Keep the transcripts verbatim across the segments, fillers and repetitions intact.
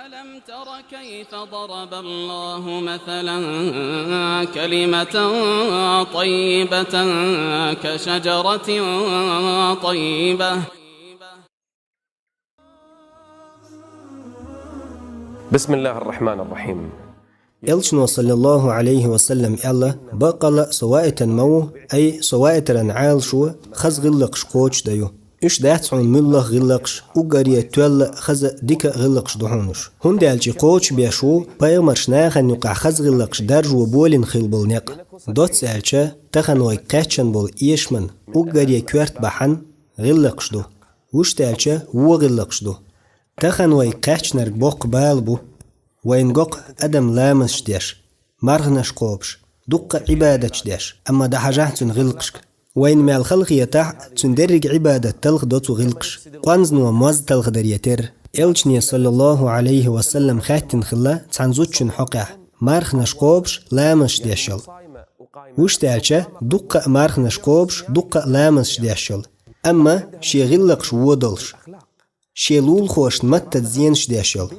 ألم تر كيف ضرب الله مثلا كلمة طيبة كشجرة طيبة. بسم الله الرحمن الرحيم. Элчано, саллаллаху алейхи ва саллам, аьлла: «Бакъала со ваийтан ма ву, ай, со ваийтаран Ӏалашо хаза гӀиллакхаш кхочушдаю. Уьш дац хьуна муьлхха гӀиллакхаш, уггаре тоьлла, хаза, дика гӀиллакхаш ду хьуна уьш. ХӀунда аьлча кхочушбеш ву пайхамарша нахана юкъахь хаза гӀиллакхаш даржо болийна хилла болу некъ. Доцца аьлча, тахана вайга кхаьчна болу эшаман уггаре коьрта бахьана гӀиллакхаш ду. Вуьшта аьлча, вон гӀиллакхаш ду. Тахана вайга кхаьчнарг боккха бала бу. Вайна го-кх адам ламазаш деш, марханаш кхобуш, дуккха а Ӏибадаташ деш, амма дӀахьажахь цуьнан гӀиллакхашка. Вайна мел хала хетахь а, цуьнан дерриг Ӏибадат талхадо цу гӀиллакхаша, къонзано моз талхадаре терра». Элчане, саллаллаху алейхи ва саллам, хаьттина хилла цхьана зудчун хьокъехь, марханаш кхобуш, ламазаш деш йолу. Вуьшта аьлча, дуккха а марханаш кхобуш, дуккха а ламазаш деш йолу. Амма шен гӀиллакхаш вон долуш, шен лулахошна маттаца зенаш деш йолу.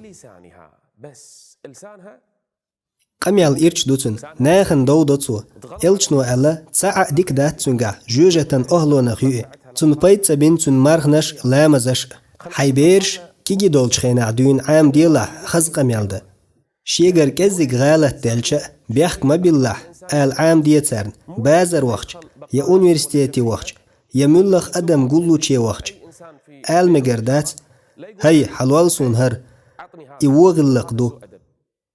Къамел ирча ду цуьнан, нахана дов до цо. Элчано аьлла: «Цхьа а дика дац цуьнгахь, жоьжахатин охӀлонах ю и. Цунна пайда ца бина цуьнан марханаш а, ламазаш а». Хьайн бераш кегий долчу хенахь дуьйна Ӏама делахь, хаза къамел дан. Шегара кӀеззиг гӀалат делча а, бехк ма биллахь, ала Ӏама де царна, базар вахча, я университете вахча, я муьлхха адам гуллуче вахча. Ала мегар дац: «ХӀай, хьалол суна хӀара, и вон гӀиллакх ду».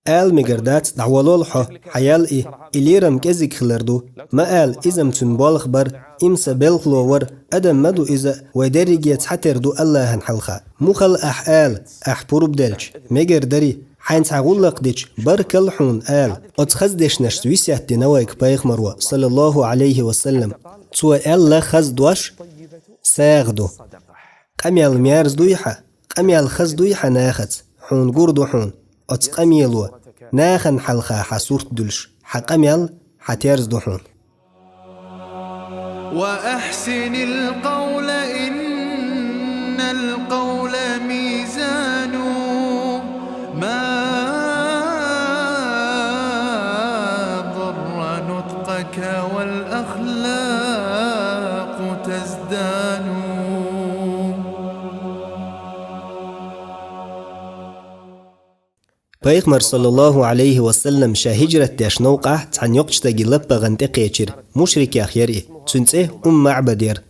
Ала мегар дац: «ДӀаволол хьо, хьаял и, и лерам кӀезиг хилар ду». Ма ала, иза-м цуьнан болх бара, и-м сан белхало вара, адам ма ду иза, вай дерриге цхьатера ду АллахӀан хьалха. Мухха ахь ала, ахь пурба делча, мегар дарий, хьайна цхьа гӀуллакх дича, баркалла хьуна ала. Оцу хаза дешнашца весет дина вайга пайхамаро, саллаллаху алейхи ва саллам. Цо аьлла хаза дош сагӀа ду. Къамел мерза дуй хьан, къамел хаза дуй хьан нахаца, хьуна гур ду хьуна оцу къамело, нахана хьалха хьан сурт дуьллуш, хьан къамел хьан терза ду хьуна. وأحسن القول إن القول ميزان. ما ضر نطقك والأخلاق تزدان. Пайхамар, саллаллаху алейхи ва саллам, ша хӀижрат деш новкъахь цхьана йоккхачу стаге лаппагӀан тӀе кхечира, мушрикех яра и, цуьнан цӀе Умм МаӀбад яра.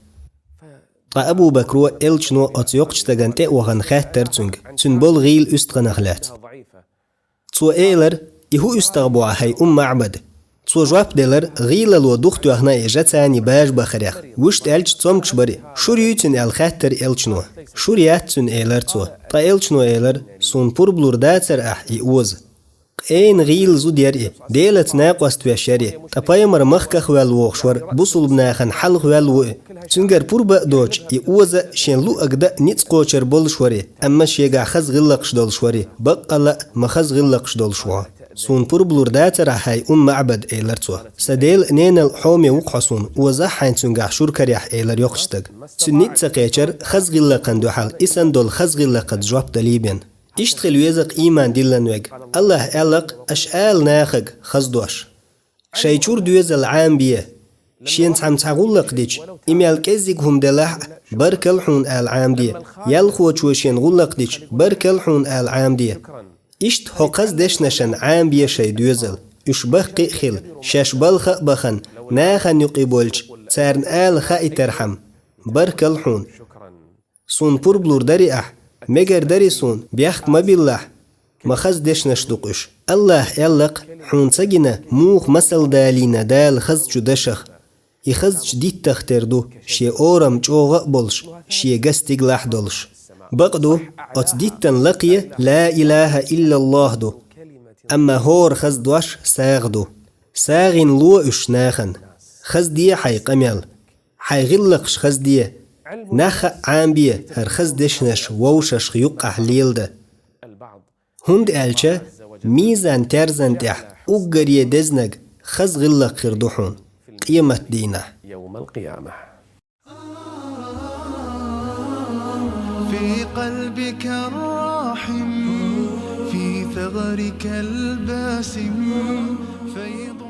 Ткъа Абу Бакро, Элчано оцу йоккхачу стагана тӀе а вахана хаьттара цуьнга, цуьнан болу гӀийла уьстагӀанах лаьцна. Цо элира: «И хӀун уьстагӀ бу хьан, хӀай Умм МаӀбад?» Цо жоп делира: «ГӀийлало духатоьхна и жацани бажа бахарех». Вуьшта аьлча, цомгуш бара и. «Шура юй цуьнан?» аьлла хаьттара Элчано. «Шура яц цуьнан», элира цо. Ткъа Элчано элира: «Суна пурба лур дацара ахь и оза?» Къена гӀийла зуда яра и, Делаца накъост веш яра и, ткъа пайхамар махках а ваьлла вогӀуш вара, бусулба нахана хьалха ваьлла ву и. Цуьнгара пурба а доцуш, и оза а, шен луъург дан а ницкъ кхочур болуш вара и, амма шегахь хаза гӀиллакхаш долуш вара и, баккъалла а ма хаза гӀиллакхаш долуш ву хьо. «Суна пурба лур дацара ахь, хӀай Умм МаӀбад?» элира цо. «Сан дела а, ненал а хьоме ву-кх хьо суна, озахь хьайна цуьнгахь шура карехь», элира йоккхачу стага. Цуьнан ницкъ ца кхечира хаза гӀиллакхана дуьхьал и санна долу хаза гӀиллакхаца жоп далийбина. Иштта хила веза-кх ийман диллина верг. АллахӀа аьлла-кх: «Аша ала нахага хаза дош». Шайн чуьра доьзал Ӏамабе. Шена цхьамма цхьа гӀуллакх дича, и мел кӀеззиг хӀума делахь а, баркалла хьуна ала Ӏамаде. Ялхочо шена гӀуллакх дича, баркалла хьуна ала Ӏамаде. Иштта хӀокху хаза дешнашна Ӏамабе шайн доьзал. Уьш баккхий а хила, шаьш балха а бахана, нахана юкъе болчу царна ала хаийтархьама, баркалла хьуна. Суна пурба лур дарий ахь? Мегар дарий суна, бехк ма биллахь, ма хаза дешнаш ду-кх уьш. АллахӀа аьлла-кх: «Хьуна ца гина, муха масал далийна Дала хазачу дашах?» И хазачу диттах тера ду, шен орам чӀогӀа а болуш, шен ган стигалахь а долуш. Бакъ ду, оцу диттан лакхе ла илаха иллаллахӀ ду. Амма хӀора хаза дош сагӀа ду. СагӀина ло уьш нахана. Хаза де хьайн къамел. Хьайн гӀиллакхаш хаза де. Нахха а Ӏамабе хӀара хаза дешнаш вовшашха юккъехь леладан. ХӀунда аьлча мизан-терзан тӀехь уггаре дезнарг хаза гӀиллакх хир ду хьуна къематдийнахь. في قلبك الرحم. نظرك الباسم فيض